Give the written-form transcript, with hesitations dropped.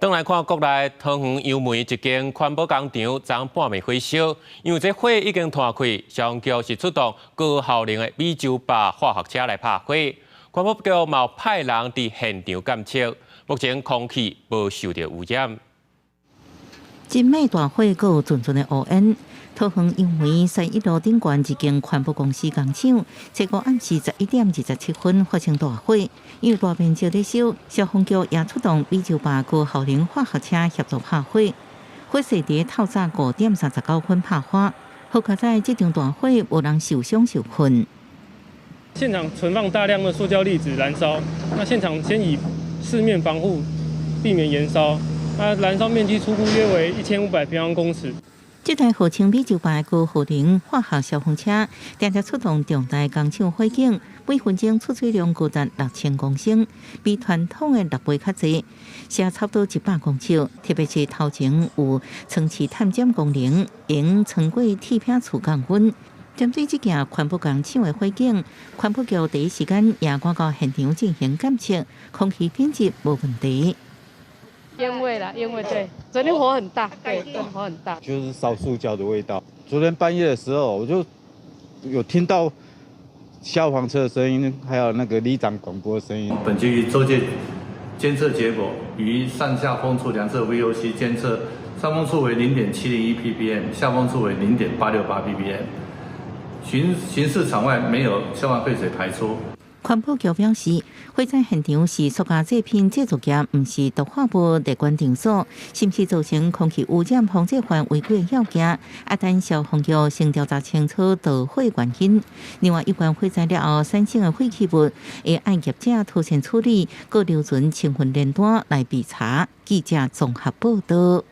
轉來看國內桃園楊梅一間環保工廠，昨半暝火燒，因為這火已經拖開，消防局是出動高效能的美洲豹化學車來拍火，環保局嘛派人佇現場監測，目前空氣無受著污染。真猛大火，閣有陣陣的烏煙。桃園楊梅西一路頂懸一間環保公司工廠，這個暗時11點27分發生大火，因為大面積咧燒，消防局也出動美洲豹高效能化學車協助拍火。火勢佇透早5點39分拍化，好佳哉這場大火無人受傷受困。現場存放大量的塑膠粒子燃燒，那現場先以四面防護，避免延燒。那燃燒面積初估約為1500平方公尺。這台號稱美洲豹高效能化學消防車，定定出動重大工廠火警，每分鐘出水量高達6000公升，比傳統的6倍較濟，射差不多100公尺。特別是頭前有層次探針功能，用穿過鐵片厝降溫。針對這件環保工廠的火警，環保局第一時間也趕到現場進行檢測，空氣品質無問題。煙味啦，煙味對，昨天火很大，對，火很大，就是燒塑膠的味道。昨天半夜的時候，我就有聽到消防車的聲音，還有那個里長廣播的聲音。本區域周界監測結果，於上下風處量測 VOC 監測，上風處為0.701 ppm，下風處為0.868 ppm。巡視場外沒有消防廢水排出。環保局表示，火災現場是塑膠製品製造業，毋是毒化物列管場所，是毋是造成空氣污染防治法違規要件？啊，等消防局先調查清楚導火原因。另外，有關火災了後產生的廢棄物，會按業者妥善處理，閣留存清分聯單來備查。記者綜合報道。